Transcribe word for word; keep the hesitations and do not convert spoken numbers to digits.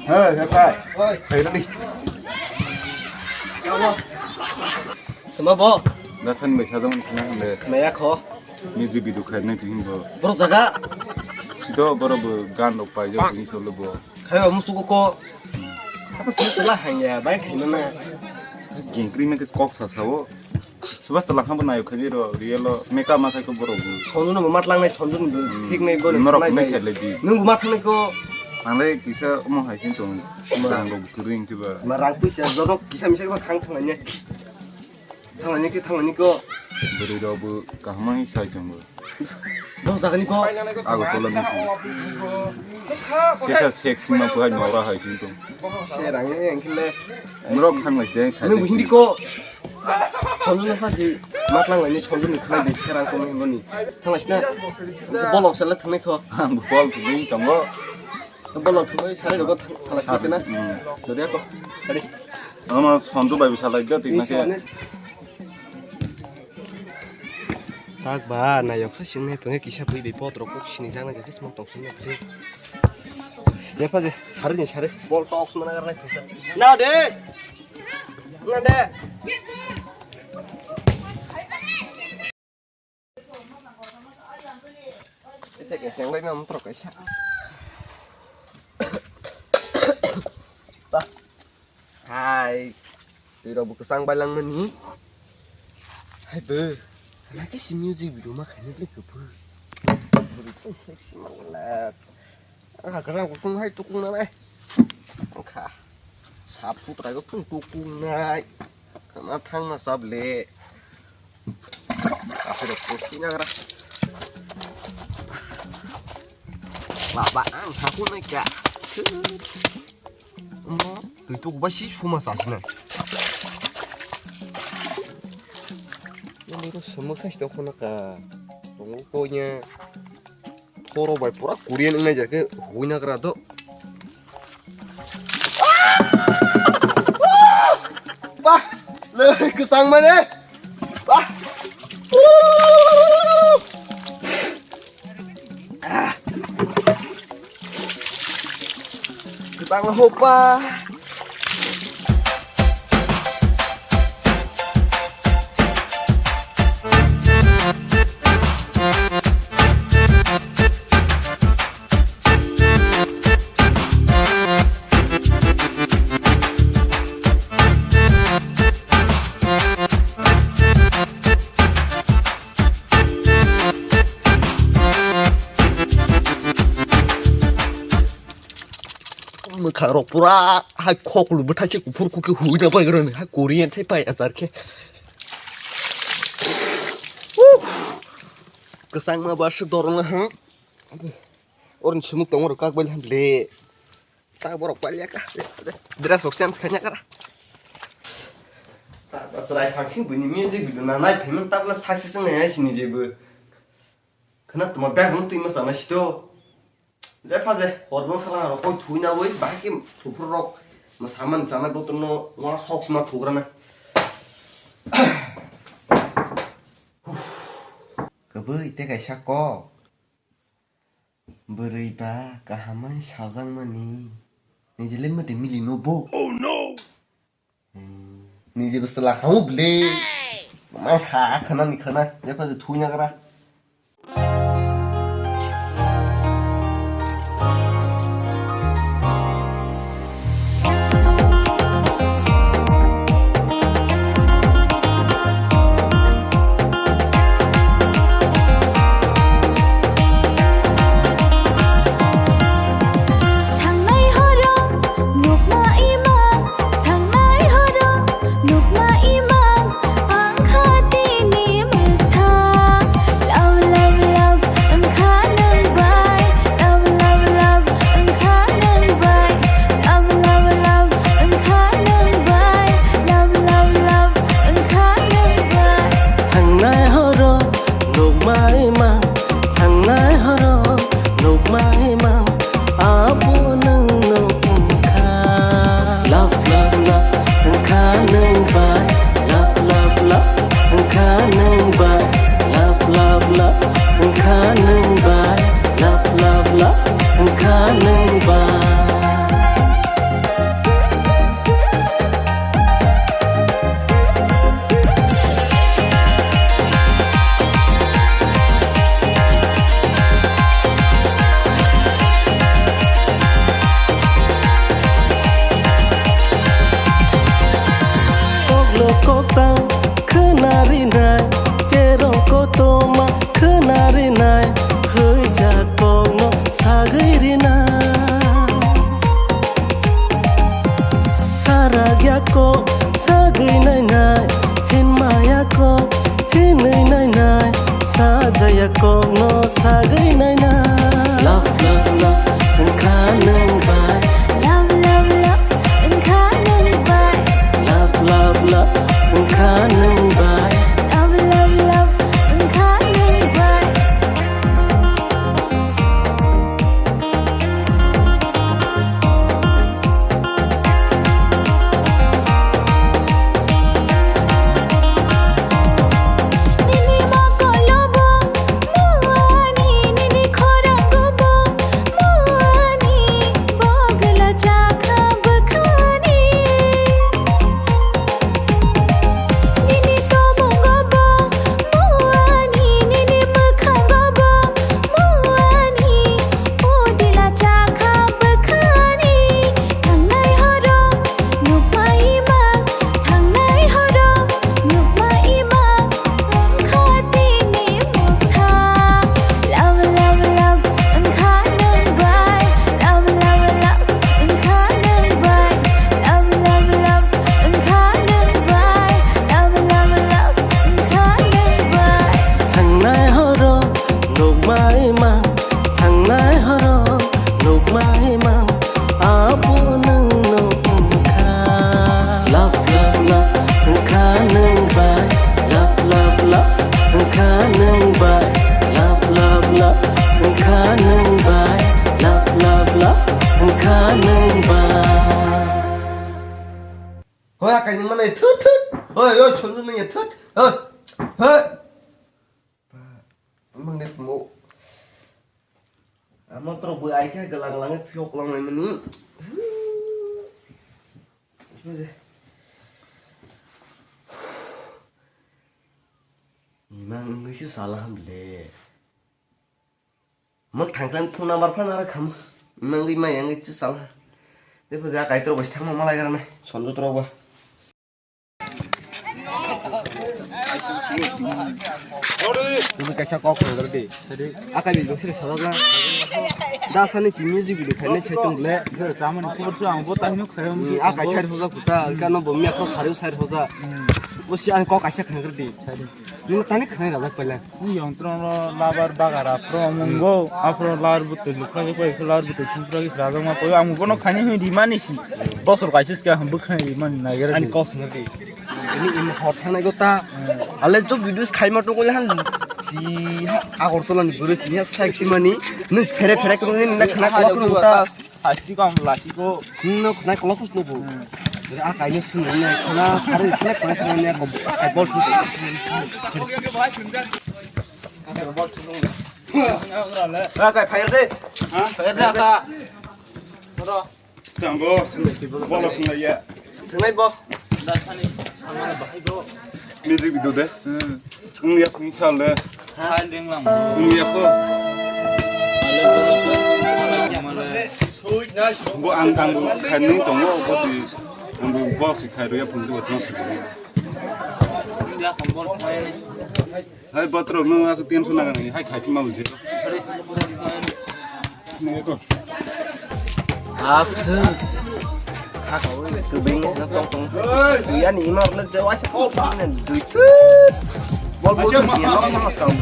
Hey, hey, hey. Hey, ready. Tama bo? Dasan bai sajang khna hande. Naya kho. Music video khai nai thin bo. Boro jaga. Sido boro bo gan rok pai jo thin solo bo. Khayo musugo ko. Apa sila hanya bai khaimana. Gengkri me kok sa sao. Subas tala habo nayo khani ro real o makeup ma khai ko borok bu. Sondu no mat lang nai sondu no thik nai goni. Norok nai khe lai di. Nung bu mat nai ko. Ang lai kisa omo hai sin tong. Rang rok kring kiba. Ma rang puisa jorok kisa misa ba khang thang nai. Thang nai ke thang nai ko. Bwrwi rok bu kaham sai tong bo. Dong jaga ni ko. Agartala ni ko. Sesa sexy ma ko hai nora hai sin tong. Serang ni ang khle. Norok thang lai se khai. Nung bu hindi ko. Sonjuna sasi matlang laini sonjuni khlai di serang tongni hwnboni. Thanglai sina. Bolok sala thangnai kho. Ang bol twi tongo. Bolok thangwi sari rogo sala sina. Hmm. Dori ako. Sari. Ama sonju bai salai do tikna ke. Tak ba nayok sa singnai penge kisa bui bi pot rok kok sini jana jati smok tong sini. Jepa je sari ni sari bol tok mana garnai kisa. Na de. Nade. Ese ke seng bai mam trok kaisa. Ba. Hai. Twi rok bu kwchang bai lang mani. Hai bo. Na ke si music video ma khaini le kubu. Buri sexy mang la. Ang kha kwrang kusung hai tukung nanai. Ang kha. Sap sutra khe phung tukung nai. Kana thang na sap le. Asuk rok kusi na gra. Baba ang thaku nai ka. Twi tuk ba si suma sa sinai. Yang baru semua sa si toko na ka. Tongo ko nya. Toro bai pura Korean wngnai ja khe huina gra do. Bah, le kwchang mane. Bah. Kwchang hopa. Mwkhang rok pura hai khoklu bwthai se kuphur kukhe huina bai rani hai Korean se pai achar khe. Kwchangma ba se dorong ha. Orni sumuk tongo rok kak bai le. Ta borok palia ka. Dress rok change khaina kara. Ta ta srai phangsing bini music video na nai phaimani tabla success wngnai hai sini jebu. Khna tuma bag hwn twi masa na sito. Je pha je, hor bwsa lang rok koi thui na oi, bahai ke suphur rok. Ma saman chana botol no, wa sok sima thugra na. Kwbwi te kaisa kok. Bwrwi ba kahamai sajak mani. Nijele mate mili no bo. Oh no! Niji bwsla khamu bwle. Mai kha khana ni khana. Jepa je thui nagra. Thangnai horo nukma ima. Thangnai horo nukma imang, ang kha tini mwthang. Love, love, love, wngkha nwng bai. Love, love, love, wngkha nwng bai. Love, love, love, wngkha nwng bai. Love, love, love, wngkha nwng bai. Nini mokolobo muani, nini khorangobo muani, bogla chakha bwkhani. Nini tomungobo muani, nini mwkhangobo muani, pudila chakha bwkhani. Thangnai horo nukma ima, thangnai horo nukma ima, wngkha tini mukha. Love, love, love, wngkha nwng bai. Love, love, love, wngkha nwng bai. Love, love, love, wngkha nwng bai. Love, love, love, wngkha nwng bai. Thangnai horo nukma ima, thangnai horo nukma ima, abo nwngno wngkha. Love, love, love, wngkha nwng bai. Love, love, love, wngkha nwng bai. Love, love, love, wngkha nwng bai. Love, love, love, wngkha nwng bai. Hoi, akaini manai thut thut. Hoi, hoi, chondu nang ya thut. Hoi. Hoi. Mangnet mo. Amo tro bui ai khe galang lang phiok lang nai mani. Imang wngwi se sala ham le. Mwk thang thang phone number phano aro kham. Imang wngwi maya wngwi se sala. Tei puja kaitor bai thangma malai garana. Sonjo tro ba. Tini kaisa kok khwrwng di. Akai bil dosri sabak na. Da sani si music video khainai sai tong le. Samani khobor su ang bo tahino khayam. Akai sai hoja kuta, kano bo miya ko sari sai hoja. Bo si ang kok kaisa khwrwng di. Nini tani khwrwng rajak paila. Ni yong tron ro labar bagara pro mungo, afro labar butu lukha ko labar butu thumra ki rajak ma ko ang bo no khani hi di mani si. Bosor kaisa ska ham bo khani di mani na gere. Ani kok khwrwng di. Ini im hot thang nai gota. Ale jo videos khai ma tong le han. Chi ha Agartala ni guru chi ha sexy mani. Nus phere phere ko ni na khana ko ko ta. Sasti ko am lasi ko. No khana ko ko no bo. A kai ni sun ne khana sare khana khana khana ne ko kai bol tu. Bol tu. Ba kai fire de. Ha? Fire de ka. Ro. Tamo, bola phunglaiya. Thwngnai bo. Music video de. Hmm. Wngya phung sal de. Wngya pho. Bo ang, ang bo khaini tongo, bo si, ang bo box si khai rwya phung tu tma phung. Hai, botro, no, asu tension na, hai, khai phima bujhe. Asu. Khakao, tubing, no, tong, tong. Tuya ni, ima, no, jawa, sa, ko, pa, ne, dui, tut. Bol, bol, acha, tut, ma, ya, no, ma, no, sound.